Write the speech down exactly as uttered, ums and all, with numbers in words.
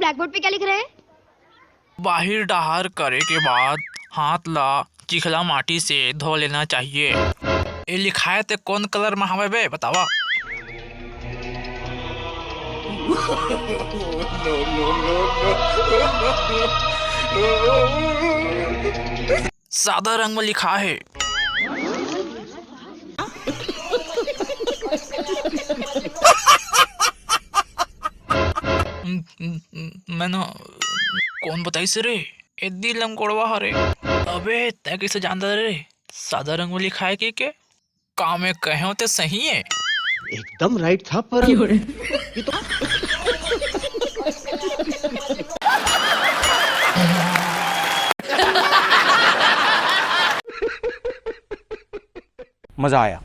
Blackboard पे क्या लिख रहे हैं? बाहिर डहार करे के बाद हाथ ला चिखला माटी से धो लेना चाहिए। ए लिखाय ते कोन कलर म हवय बे, बतावा? सादा रंग म लिखा हे। मैं ना, कोन बताइस रे? ए दिल लंगोड़वा हरे। अबे, तैं कइसे जानत रे? सादा रंग म लिखाय कहिके? का मैं कहेंव ते सही हे? एकदम राइट था, पर ये तो मजा आया।